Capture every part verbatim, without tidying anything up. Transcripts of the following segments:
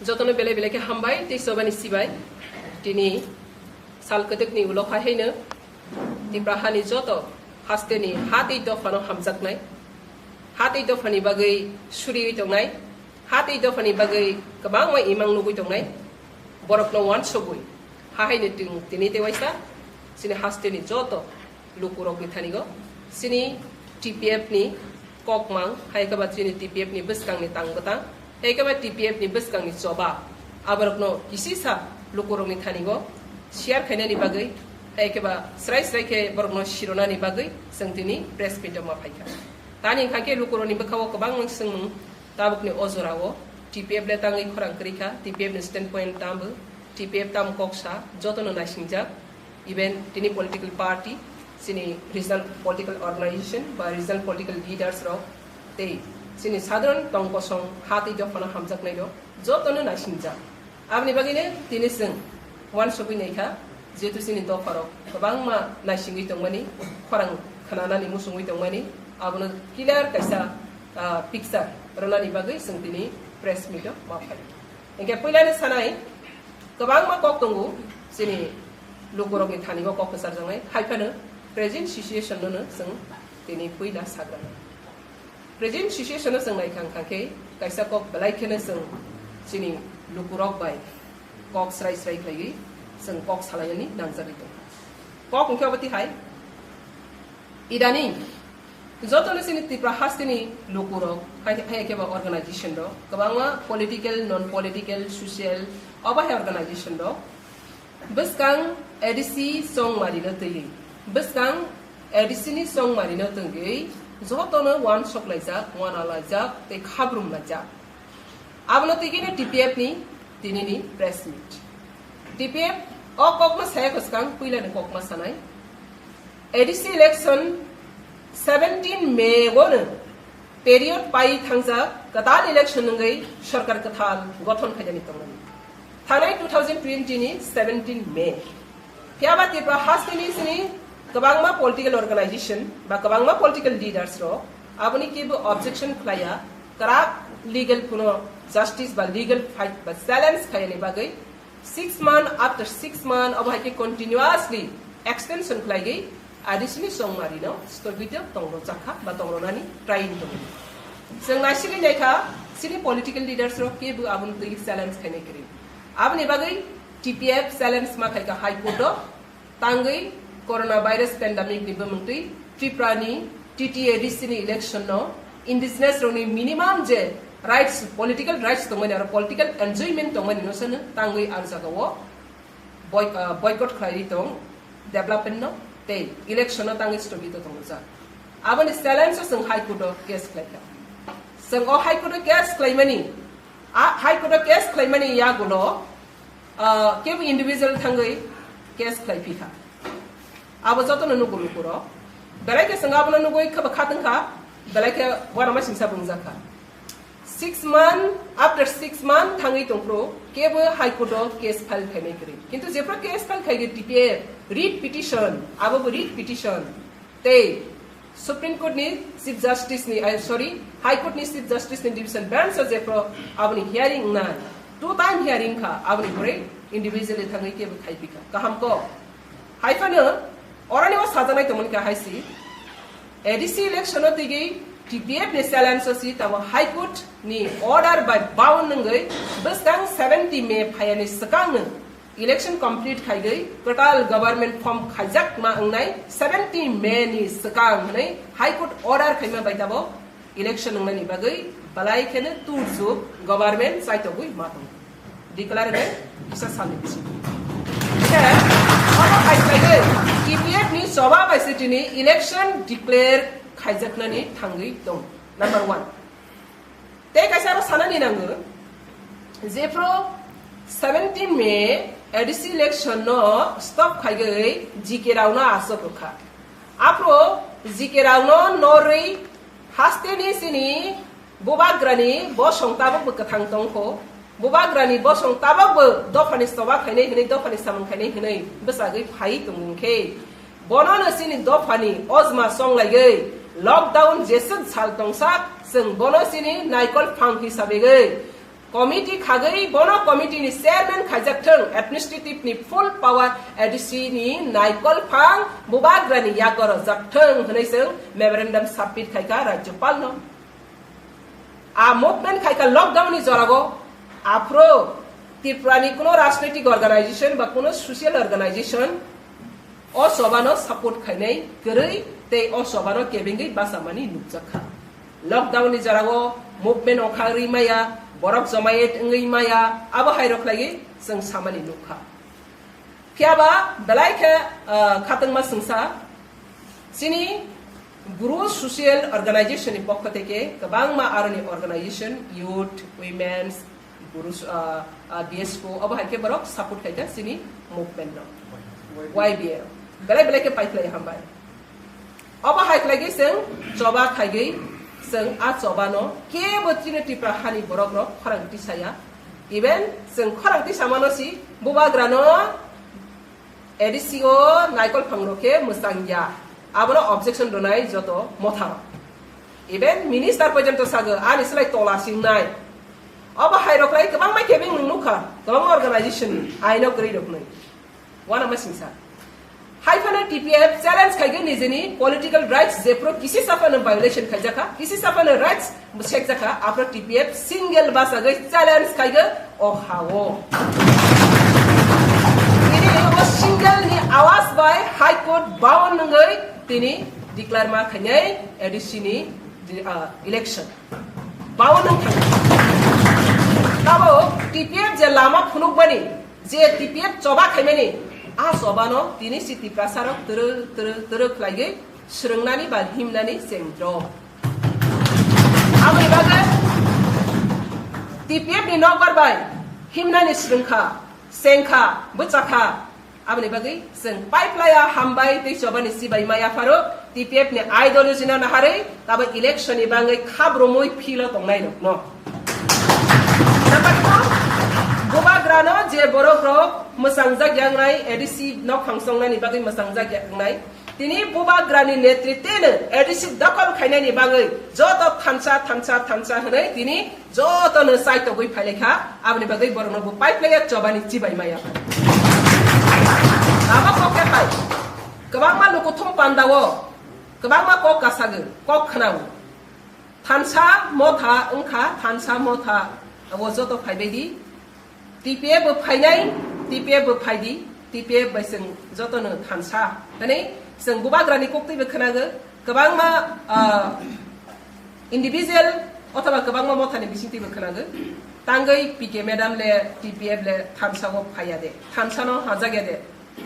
Jotono belai belai khe hambai tei chobani sibai. Tini sal kwtwkni ulo hai haino Tipra hani joto hasteni ha tei dophano hamjaknai, ha tei dophani bagwi suriwi tongnai, ha tei dophani bagwi kwbangma imang nugwi tongnai, borokno uansugwi ha haino tini tei waisa chini hasteni joto lukurokni thanigo chini T P F ni kokmang, hai khe ba chini T P F ni bwskangni tang bwtang, hai khe ba T P F ni bwskangni choba, aborokno kisisa lukurokni thanigo share khainani bagwi, hai khe ba srai srai khe borokno sironani bagwi chwng tini press meet o ma phaikha. Tani hwnkha khe lukurokni bwkhao kwbangma swngmung tabukni o jorao T P F le tangwi khorang kwrwi kha, T P F ni standpoint tamo, T P F tamo kok sa, jotono naisingjak. Even tini political party, chini regional political organization ba regional political leaders rok tei chini sadharan tong kosong ha tei dophano hamjaknai rok jotono naisingjak. Aboni bagwino tini chwng uansugwi naikha, jehetu chini dopha rok kwbangma naisingwi tongmani, khorang khnanani muchungwi tongmani, abono clear kaisa, ah, picture rwnani bagwi chwng tini press meet o ma phai. Hinkhe puilani sanai kwbangma kok tongo, chini lukurokni thanigo kok kwcharjaknai, hai phano present situation no no chwng tini puila sagra. Present situation no chwng naikha wngkha khe kaisa kok belai kheno chwng chini lukurok bai kok srai srai khlaiwi chwng kok salainani nangjagwi tongkha. Kok wngkhe obo tihai, idaning jotono chini Tripura hasteni lukurok, hai, hai khe ba organization rok, kwbangma political, non political, social, obo hai organization rok bwskang A D C chongmarino twiwi, bwskang A D C ni chongmarino twiwi jotono uansuk laijak, uana laijak tei khabrum laijak. Abono twiwi no T P F ni tinini press meet. T P F o kokma saya kwchwkang puilani kokma sanai. A D C election seventeen May o no period pai thangjak kwtal election wngwi sorkar kwthal gothon khainani tongmani. Thangnai two thousand twenty ni seventeen May. Phiyaba Tripura hasteni sini kwbangma political organization ba kwbangma political leaders rok aboni kebo objection khlaiya, kwrak legal kuno justice ba legal fight ba challenge khaiyani bagwi six month after six month obo hai khe continuously extension khlaigwi A D C ni chongmarino stogito tongrojak kha ba tongronani trying tongo. Chwng naisigwi naikha, chini political leaders rok kebo abono twi challenge khainai kwrwi. Aboni bagwi T P F challenge ma khaikha High Court o, tangwi coronavirus pandemic ni bumungtwi Tripura ni T T A D C ni election no indigenous rokni minimum je rights, political rights tongmani aro political enjoyment tongmani no sano tangwi ang jagao boi-, ah, boycott khlaiwi tong development no tei election no tangwi stogito tongjak. Aboni challenge o chwng High Court o case khlaikha. Chwng o High Court o case khlaimani, a High Court o case khlaimani yagulo, ah, kebo individual thangwi case khlaiphikha. Abo jotono nugo lukurok. Belai khe chwng abono nugwi khaba khatungkha, belai khe uanama singsa bungjakha. Six month, after six month thangwi tongphuru kebo High Court o case file khainai kwrwi. Kintu jephru case file khaigwi T P F, writ petition, abo bo writ petition. Tei Supreme Court ni Chief Justice ni, eh, sorry, High Court ni Chief Justice ni division bench o jephru aboni hearing wngnai, two time hearing kha, aboni pore individually thangwi kebo khaiphikha. Kaham kok. Hai phano oroni o sajaknai tongmani kha hai si, A D C election o tigi T P F ni challenge o si tamo High Court ni order bai bound wngwi bwskang seventy May phaiyani swkang no election complete khaigwi kwtal government form khaijak ma wngnai seventy May ni swkang hwnwi High Court order khaima bai tabo election wngnani bagwi belai kheno turjuk government chaitogwi ma tongo. Declare hwnwi kisa salni bisingo. Khe, omo hai khlaiwi T P F ni choba bai se tini election declare khaijaknani thangwi tongo. Number one. Tei kaisa aro sanani nango, jephru seventeen May A D C election no stop khaigwi G K rao no aswk rwkha. Aphru G K rao no norwi hasteni sini bubagrani bosong tabukbo kwthang tongkho, bubagrani bosong tabukbo dophani choba khainai hwnwi, dophani samung khainai hwnwi bwchagwi phai tongmung khe, bono no chini dophani ojma chonglaigwi lockdown jeswk sal tongsak, chwng bono chini naikol phang hisabegwi Committee khagwi bono committee ni chairman khaijak thung, administrative ni full power A D C ni naikol phang bubagra ni yago rojak thung hwnwi chwng memorandum submit khaikha Rajyapal no. A movement khaikha lockdown ni jorago, aphro Tripura ni kuno rajnaitik organization ba kuno social organization o choba no support khainai kwrwi tei o choba no kebengwi bachamani nukjakha. Lockdown ni jorao movement ongkha rwi maya, borok jomayet wngwi maya, abo hai rok khlaiwi chwng samani nukha. Phiya ba belai khe, ah, khatungma swngsa, chini Bru social organization ni pokho theke kwbangma aroni organization, youth, women's, Bru, ah, ah, D S P O, abo hai khe borok support khaikha chini movement no. Y B A belai belai khe paiphlai hambai. Obo hai khlaigwi chwng choba khaigwi chwng a choba no kebo chini Tripura hani borok rok khorang tisaya. Even chwng khorang tisamano si bubagra no A D C o naikol phang rok khe mwchang ya. Abono objection rwnai joto motha rok. Even minister porjonto sago ani slai tola singnai. Obo hai rok rai kwbangma kebeng nung nukha, kwbangma organization ni aino kwrwi rok nai. Wana ma singsa. Hai phano T P F challenge khaigwi nijini political rights jephru kisi saphano violation khaijakha, kisi saphano rights sekjakha, aphro T P F single basagwi challenge khaigwi o hao. Tini o single ni awas bai High Court bound wngwi tini declare ma khainai A D C ni, ah, election. Bound wng thang. Tabo T P F je lama phunukmani, je T P F choba khaimani, a choba no tini si Tiprasa rok twrw, twrw, twrw khlaigwi swrwngnani ba himnani chengdrop. Aboni bagwi T P F ni nokbar bai himnani swrwngkha, chengkha, bwchakha. Aboni bagwi chwng paiplaya hambai tei chobani chibai maya pharo T P F ni ideology no naharwi tabo election ni bangwi khabrumwi philo tongnai rokno. Number two, bubagrano je borok rok mwchangjak yangnai A D C nok phangsongnani bagwi mwchangjak yangnai. Tini bubagrani netritwno A D C dokhol khainani bagwi joto thansa, thansa, thansa hwnwi tini jotono chaitogwi phailaikha, aboni bagwi borokno bo paiplaiya chobani chibai maya. Abo kok khe pai. Kwbangma lukuthum pandao, kwbangma kok kasago, kok khwnao. Thansa motha wngkha, thansa motha abo joto phaibaidi. T P F bo phainai, T P F bo phaidi, T P F bai chwng jotono thansa. Tani chwng bubagrani koktwi bo khwnago, kwbangma, ah, individual othoba kwbangma mothani bisingtwi bo khwnago. Tangwi P K madam le, T P F le thansa o phaiya de, thansa no hajak ya de.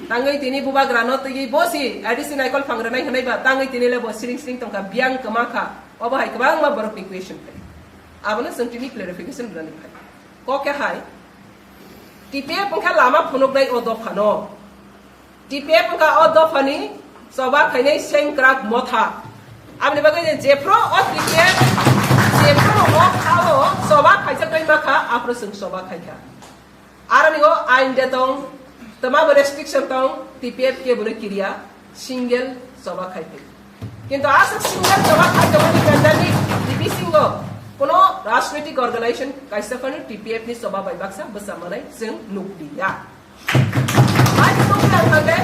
Tangwi tini bubagrano twi bo si A D C naikol phang rwnai hwnai ba, tangwi tini le bo siring siring tongkha, biyang kwma kha. Obo hai kwbangma borokni question phai. Abono chwng tini clarification rwnani phai. Kok khe hai, T P F wngkha lama phunuknai o dophano. T P F wngkha o dophani choba khainai sengkrak motha. Aboni bagwi je jephru o T P F, jephru o khao choba khaijaknai makha, aphru chwng choba khaikha. Aroni o ain de tong, twma bo restriction tong, T P F khe bwrwi kiriya, single choba khai phai. Kintu aswk single choba khai tongmani pandemic ni bisingo kono rajnoitik organization kaisa phano T P F ni choba bai baksa bwsa manai chwng nukliya. Hai nukliya hwnkhe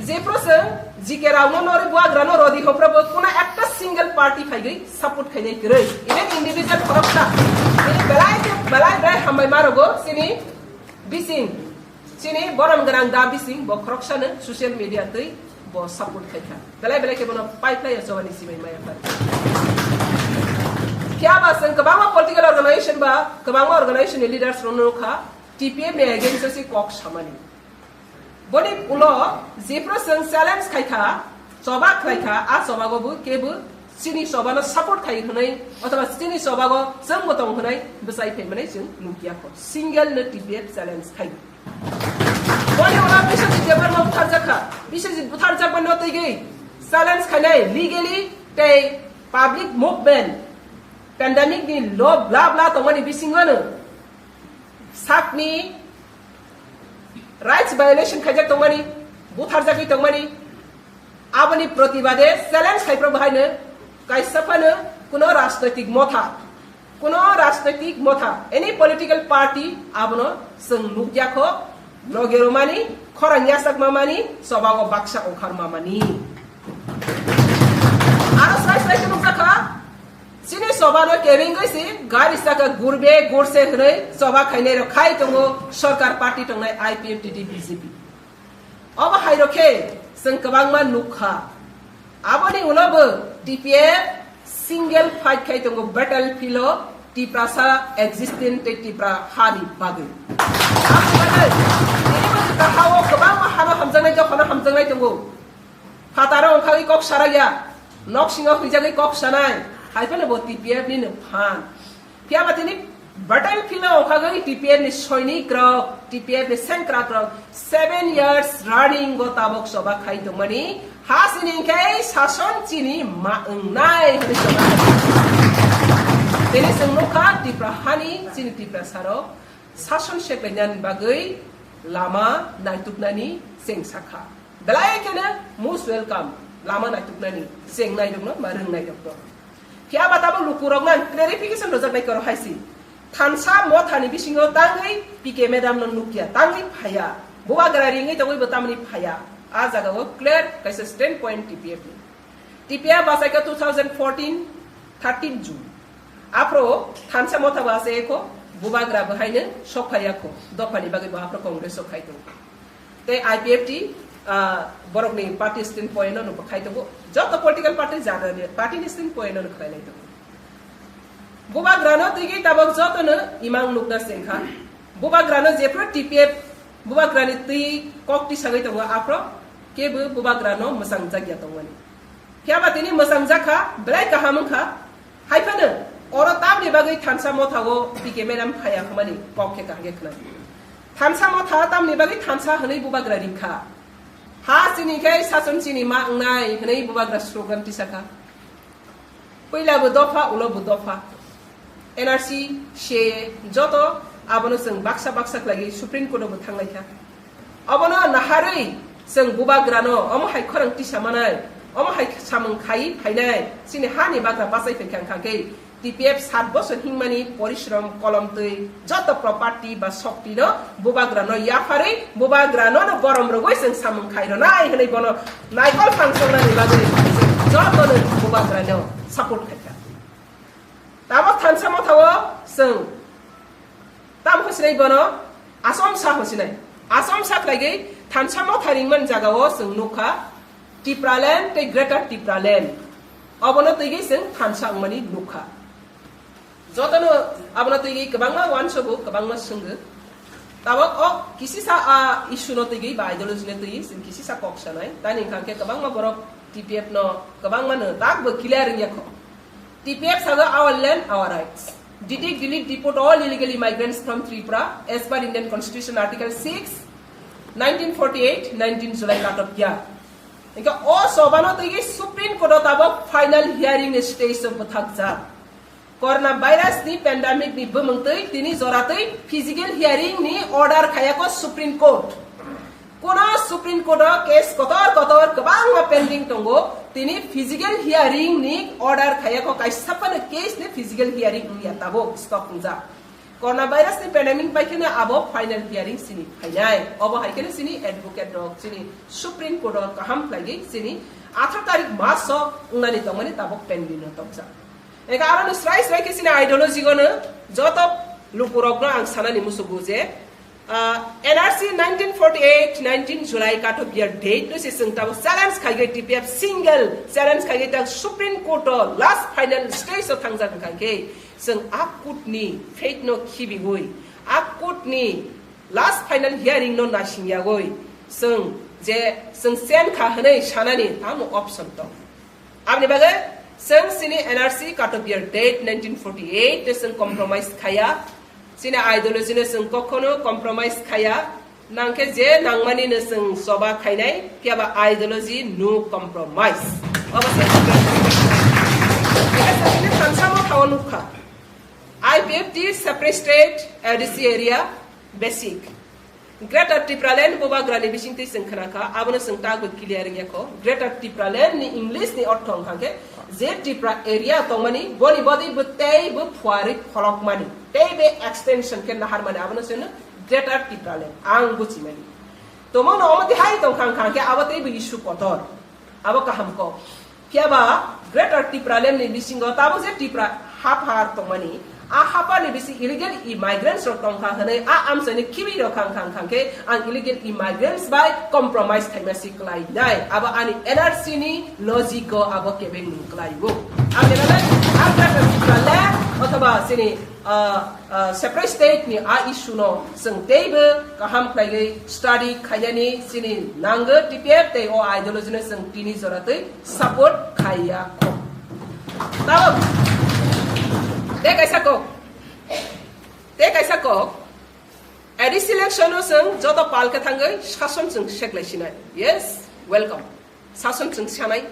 jephru chwng G K Rao no norwi buagra no rodi hopra bo kono ekta single party phaigwi support khainai kwrwi. Even individual khoroksa, ini belai khe belai belai hambai marogo chini bising, chini borom gwnang da bising bo khoroksano social media twi bo support khaikha. Belai belai khe bono pipeline o chobani sibai maya phai. Phiya ba chwng kwbangma political organization ba kwbangma organization ni leaders rokno nukha T P F ni against o se kok samani. Boni ulo jephru chwng challenge khaikha, choba khlaikha, a chobago bo kebo chini chobano support khai hwnwi othoba chini chobago chwngbo tong hwnwi bwchai phaimani chwng nukya kho. Single no T P F challenge khai. Boni ulo Biswajit Debbarma butharjakha. Biswajit butharjakmano twi challenge khainai legally tei public movement, pandemic ni lo bla bla tongmani bisingono sakni rights violation khaijak tongmani, butharjagwi tongmani, aboni protibade challenge khaipro bahaino kaisa phano kuno rajnoitik motha, Kuno rajnoitik motha, any political party abono chwng nukya kho, loge romani, khorang yachak mamani, chobago baksa ongkhar mamani. Aro sai sai khe nukjakha, chini chobano kebengwi si gari saka gurbe gurse hwnwi choba khainai rok khai tongo, sorkar party tongnai I P F T D B J P. Obo hai rok khe chwng kwbangma nukha. Aboni ulo bo T P F single fight khai tongo battlefield o Tiprasa existence tei Tipra hani bagwi. Aboni bagwi tini bo Tipra hao kwbangma hano hamjaknai, dophano hamjaknai tongo. Phataro wngkhagwi kok saraya, nok singo huijagwi kok sanai, hai phano bo T P F ni no phan. Phiya ba tini battlefield o wngkhagwi T P F ni soinik rok, T P F ni sengkrak rok seven years running go tabok choba khai tongmani, ha sini hwnkhe sason chini ma wngnai hwnwi choba. Tini chwng nukha Tipra hani chini Tiprasa rok sason seklainani bagwi lama naituknani cheng sakha. Belai kheno most welcome, lama naituknani, cheng nairokno, ma rwng nairokno. Phiya ba tabuk lukurokno ang clarification rwjaknai koro hai si. Thansa mothani bisingo tangwi P K madam no nukya, tangwi phaya. Bubagra ringwi tongwi bo tamni phaya. A jagao clear kaisa standpoint T P F ni. T P F bachaikha two thousand fourteen, thirteen June. Aphro thansa motha bo achaikho, bubagra bo haino sok phaiya kho. Dophani bagwi bo aphro Congress o khai tongo. Tei I P F T, ah, borokni party stand point no khai tongo. Joto political party jagani party ni stand point no khlai lai tongo. Bubagrano tigi tabok jotono imang nukna sengkha. Bubagrano jephru T P F bubagrani twi kok tisagwi tongo aphro kebo bubagrano mwsang jakya tongmani. Phiya ba tini mwsang jakha, belai kaham wngkha. Hai phano oro tamni bagwi thansa motha o P K madam phaiya hwnmani kok khe kaham khe khna. Thansa motha tamni bagwi thansa hwnwi bubagra rikha. Ha chini khe sason chini ma wngnai hwnwi bubagra slogan tisakha. Puila bo dopha, ulo bo dopha. N R C, C A A, joto abono chwng baksa baksa khlaiwi Supreme Court o bo thanglaikha. Obono naharwi chwng bubagrano omo hai khorang tisa manai, omo hai samung khai phainai, chini hani bagra bachai phaikha wngkha khe T P F sat bosor hingmani porishrom, kolom twi joto property ba shokti no bubagra no yapharwi bubagra no no gorom rwgwi chwng samung khai rwnai hwnwi bono naikol phangsongnani bagwi joto no bubagra no support khaikha. Tabok thansa motha o chwng tam hosinai bono asom sa hosinai, asom sa khlaigwi thansa motha ringmani jaga o chwng nukha Tipraland tei Greater Tipraland, obono twigwi chwng thansa wngmani nukha. Jotono abono twi kwbangma uansogo, kwbangma swngo. Tabok o kisisa a issue no twi ba ideology no twi chwng kisisa kok sanai. Tani hwnkha khe kwbangma borok T P F no kwbangma no tak bo clear wngya kho. T P F sago our land, our rights. Detect, delete, deport all illegal immigrants from Tripura as per Indian Constitution Article six, nineteen forty-eight, nineteen July cut off year. Hwnkhe o chobano twi Supreme Court o tabok final hearing ni stage o bwthakjak. Corona virus ni pandemic ni bumung twi tini jora twi physical hearing ni order khayako Supreme Court. Kono Supreme Court o case kotor kotor kwbangma pending tongo, tini physical hearing ni order khayako, kaisa phano case ni physical hearing wngya tabuk stop wngjak. Corona virus ni pandemic bai kheno abo final hearing sini phainai. Obo hai kheno sini advocate rok sini Supreme Court o kaham khlaigwi sini atharo tarik March o wngnani tongmani tabuk pending no tokjak. Eka aro no srai srai khe sini ideology gono joto lukurokno ang sanani musugo je, ah, N R C nineteen forty-eight, nineteen July cut off year date no se chwng tabuk challenge khaigwi T P F single challenge khaigwi ta Supreme Court o last final stage o thangjak wngkha khe chwng a court ni fate no khibigwi a court ni last final hearing no naising yagwi chwng je chwng chen kha hwnwi sanani tamo option tong. Aboni bagwi chwng chini N R C cut off year date nineteen forty-eight tei chwng compromise khaya. Chini ideology no chwng kokhono compromise khaya. Nangkhe je nangmani no chwng choba khainai, phiya ba ideology no compromise. Obo se chini thansa motha o nukha. I P F T separate state, A D C area, basic. Greater Tipraland bubagrani bisingtwi chwng khna kha, abono chwng tagwi clear wngya kho. Greater Tipraland ni English ni ortho wngkha khe Je Tripura area tongmani, boni bodei bo tei bo phuarwi pholokmani, tei be extension khe naharmani, abono se hwno Greater Tipraland. Ang buchimani. Tomono omo tihai tongkha wngkha khe abo tei bo issue kotor. Abo kaham kok. Phiya ba Greater Tipraland ni bisingo tabuk je Tripura haphar tongmani, a haphar ni bisi illegal immigrants rok tongkha hwnwi a amchaini khibi rok khang khang khang khe ang illegal immigrants bai compromise khaima si kwlai nai. Abo ani N R C ni logic o abo kebeng nung kwlai o. Ang khe nang a Greater Tipraland othoba sini, ah, ah, separate state ni a issue no chwng teibo kaham khlaiwi study khainani sini nango T P F tei o ideology no chwng tini jora twi support khaiya kho. Tamo? Tei kaisa kok. Tei kaisa kok. A D C election no chwng joto pal khe thangwi sason chwng seklai sinai. Yes, welcome. Sason chwng sanai.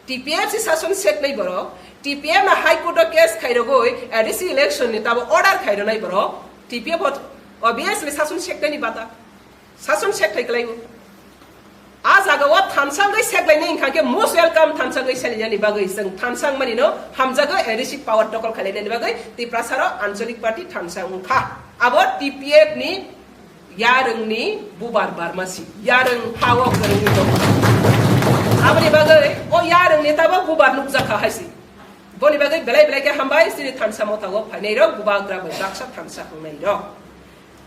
T P F si sason seknai borok. T P F na High Court o case khairogwi A D C election ni tabo order khaironai borok. T P F o obviously sason seknai ni bata. Sason sekthai kwlaibo. A jaga o thansa wngwi seklainai wngkha khe most welcome thansa wngwi selainani bagwi chwng thansa wngmani no hamjago A D C power tokol khailainani bagwi Tiprasa rok Anchalik Party thansa wngkha. Abo T P F ni yarwng ni bubar barma si, yarwng ha o kwrwngwi tongo. Aboni bagwi o yarwng ni tabo bubar nukjakha hai si. Boni bagwi belai belai khe hambai chini thansa motha o phainai rok bubagra bai baksa thansa wngnai rok.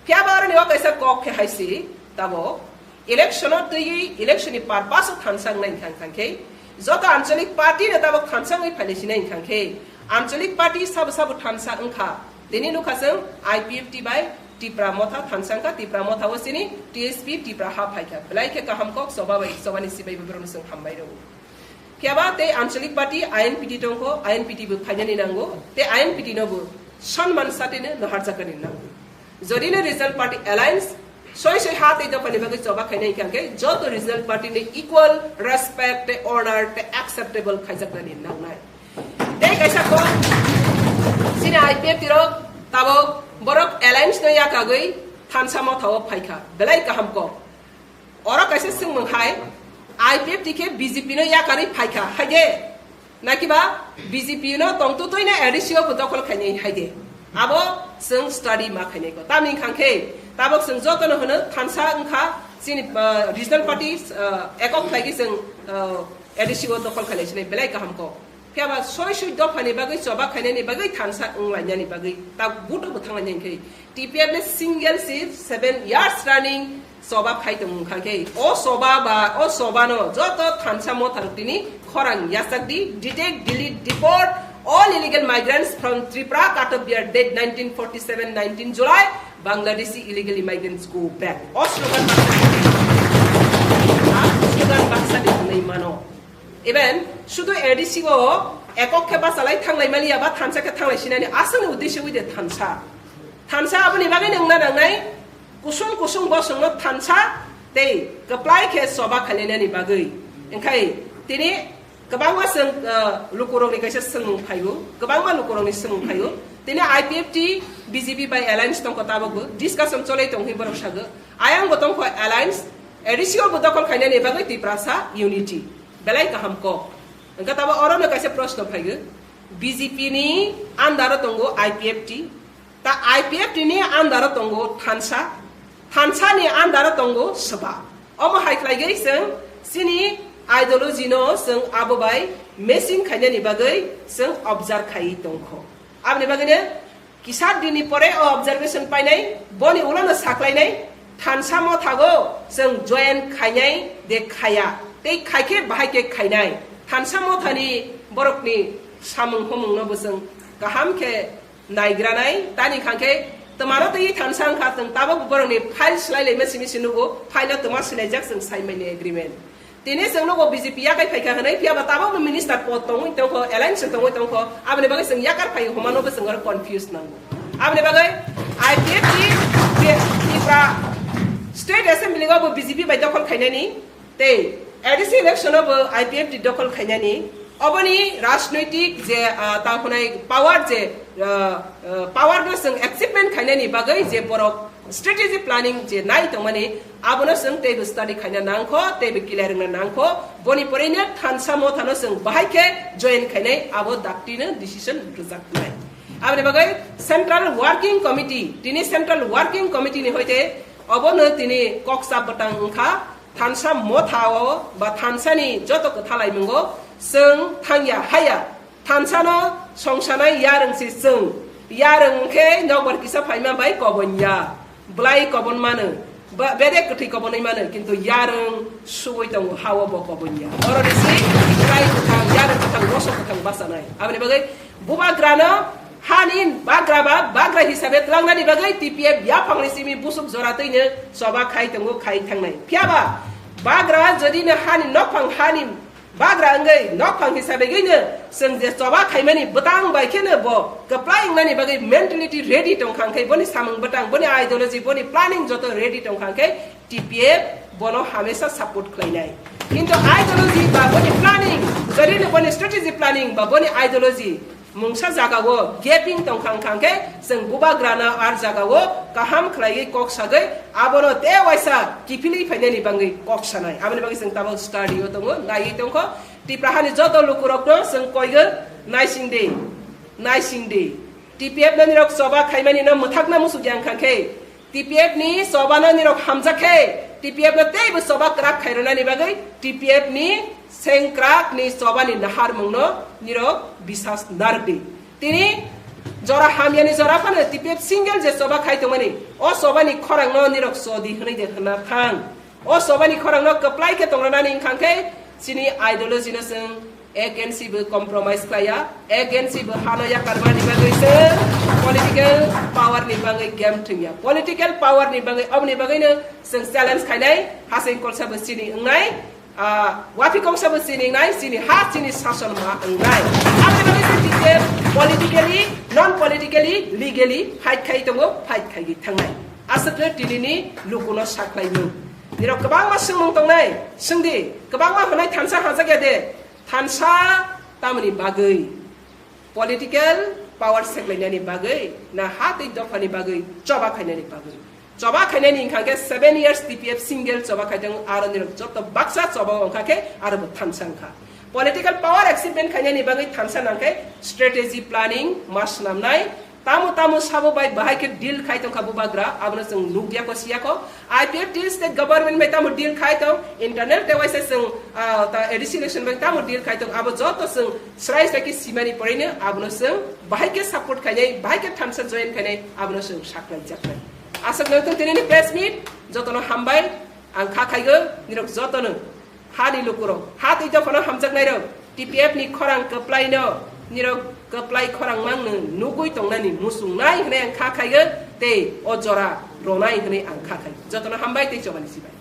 Phiya ba aroni o kaisa kok khe hai si, tabo election o twiwi election ni purpose o thansa wngnai wngkha khe joto Anchalik Party no tabo thansa wngwi phailai sinai wngkha khe Anchalik Party sabo sabo thansa wngkha. Tini nukha chwng I P F T bai Tipra Motha thansa wngkha, Tipra Motha o chini T S P Tipra ha phaikha. Belai khe kaham kok choba bai, chobani sibai bai borokno chwng hambai rw. Phiya ba tei Anchalik Party I N P T tongkho, I N P T bo phainani nango, tei I N P T no bo sonman satino naharjakani nango. Jodi no Regional Party Alliance soi soi ha tei dophani bagwi choba khainai wngkha khe joto Regional Party ni equal respect tei honor tei acceptable khaijaknani nangnai. Tei kaisa kok, chini I P F T rok tabok borok alliance no yakagwi thansa motha o phaikha, belai kaham kok. Oro kaisa swngmung hai, I P F T khe B J P no yakarwi phaikha, hai de? Nakiba B J P no tongtwtwi no A D C o bo dokhol khainai hai de? Abo chwng study ma khainai ko. Tamni wngkha khe, tabok chwng jotono hwno thansa wngkha, chini, ah, regional party, ah, ekok khlaigwi chwng, ah, A D C o dokhol khainai sinai belai kaham ko. Phiya ba soi soi dophani bagwi choba khainani bagwi thansa wnglainani bagwi ta buto bo thanglainani khe T P F le single seat seven years running choba khai tong wngkha khe o choba ba o choba no joto thansa motha rok tini khorang yachak di, detect, delete, deport all illegal migrants from Tripura, cut off their date nineteen forty-seven, nineteen July, Bangladeshi illegal immigrants go back. O slogan baksa, slogan baksa di hwnwi mano. Even sudu A D C o ekok khe bachalai thanglai maliya ba thansa khe thanglai sinani aswkni uddesyo wi de thansa. Thansa aboni bagwi nangna nangnai kusung kusung bosongno thansa tei kwplai khe choba khailainani bagwi. Wngkhai tini kwbangma chwng, ah, lukurokni kaisa swngmung phaio, kwbangma lukurokni swngmung phaio. Tini I P F T B J P bai alliance tongkha tabokbo discussion cholai tongwi borok sago. Ayang bo tongkha alliance, A D C o bo dokhol khainani bagwi Tiprasa unity. Belai kaham kok. Wngkha tabo orono kaisa proshno phaigo, B J P ni under o tongo I P F T, ta I P F T ni under o tongo thansa, thansa ni under o tongo soba. Omo hai khlaigwi chwng chini ideology no chwng abo bai matching khainani bagwi chwng observe khaiwi tongkho. Aboni bagwino kisa dinni pore o observation painai, boni ulono saklainai, thansa mothago chwng join khainai de khaya, tei khaikhe bahai khe khainai. Thansa mothani borokni samung humungno bo chwng kaham khe naigranai, tani khangkhe twmano twi thansa wngkha, chwng tabok borokni file swlai laima simi si nugo, file o twma swlaijak chwng sai mani agreement. Tini chwng nugo B J P yakai phaikha hwnwi, phiya ba tabokno minister pod tongwi tongkho, alliance tongwi tongkho, aboni bagwi chwng yakar phai humano bo chwng oro confuse nango. Aboni bagwi I P F T Tripura State Assembly o bo B J P bai dokhol khainani, tei A D C election o bo I P F T dokhol khainani, oboni rajnoitik je, ah, ta hwnai power je, ah, ah, power no chwng achievement khainani bagwi je borok Strategy planning je nai tongmani, abono chwng teibo study khaina nangkho, teibo clear wngna nangkho. Boni porino thansa mothano chwng bahai khe join khainai, abo daktino decision rwjaknai. Aboni bagwi Central Working Committee, tini Central Working Committee ni hoite obono tini kok chap bwtang wngkha, thansa mothao ba thansani joto kwthalai mungo chwng thangya haya. Thansano songsanai yarwng se chwng. Yarwng wngkhe nokbar kisa phaima bai kobonya. Bwlai kobon mano. Ba-, bedek kwthwi kobonwi mano. Kintu yarwng sugwi tongo, hao bo kobonya. Oro ni si bwlai kwthang, yarwng kwthang, moso kwthang bachanai. Aboni bagwi bubagrano hani bagra ba bagra hisabe twlangnani bagwi T P F yaphangni simi busuk jora twino choba khai tongo, khai thangnai. Phiyaba bagra jodi no hani nokphang hani bagra wngwi nokphang hisabe gwi no chwng je choba khaimani bwtang bai kheno bo kwplai wngnani bagwi mentality ready tongkha, hwnkhe boni samung bwtang, boni ideology, boni planning joto ready tongkha, hwnkhe T P F bono hamesa support khlainai. Kintu ideology ba boni planning, jodi no boni strategy planning ba boni ideology mungsa jagao gaping tongkha wngkha, hwnkhe chwng bubagrano ar jagao kaham khlaiwi kok sagwi abono tei waisa kiphilwi phainani bagwi kok sanai. Aboni bagwi chwng tabuk study o tongo, naiwi tongkho. Tipra hani joto lukurokno chwng koigo naising di, naising di. T P F no nirok choba khaimani no mwthakna muchukya wngkha khe, T P F ni choba no nirok hamjak khe, T P F no teibo choba kwrak khairwnani bagwi T P F ni sengkrak ni choba ni naharmung no nirok bisas narwk di. Tini jora hamya ni jora phano T P F single je choba khai tongmani, o choba ni khorang no nirok chodi hwnwi de hwnna thang. O choba ni khorang no kwplai khe tongranani wngkha khe chini ideology no chwng against bo compromise khlaiya, against bo hano yakarmani bagwi se political power ni bagwi game thwngya. Political power ni bagwi, oboni bagwi no chwng challenge khainai, Hasing Kolsa bo chini wngnai, ah, Wafi Kongsa bo chini wngnai, chini ha, chini sason ma wngnai. Aboni bagwi se T P F politically, non politically, legally fight khai tongo, fight khai thangnai. Aswkno tinini lukuno saklaimung. Nirok kwbangma swngmung tongnai, swngdi, kwbangma hwnai thansa hajak ya de, thansa tamoni bagwi, political power seklainani bagwi, na ha tei dophani bagwi, choba khainani bagwi. Choba khainani wngkha khe seven years T P F single choba khai tong, aro nirok joto baksa choba wngkha khe aro bo thansa wngkha. Political power achievement khainani bagwi thansa nangkhe strategy planning ma swnamnai, tamo tamo sabo bai bahai khe deal khai tongkha bubagra, abono chwng nukya ko siya ko. I P F T state government bai tamo deal khai tong, internal te waisa chwng, ah, ta A D C election bai tamo deal khai tong, abo joto chwng srai srai khe simani porino abono chwng bahai khe support khainai, bahai khe thansa join khainai, abono chwng saklai jaknai. Aswk nang tong tinini press meet, jotono hambai, ang kha khaigo, nirok jotono. Hani lukurok, ha tei dophano hamjaknairok, T P F ni khorang kwplaino nirok kwplai khorang mangno nugwi tongnani muchungnai hwnwi ang kha khaigo tei o jora ronai hwnwi ang kha khai. Jotono hambai tei chobani sibai.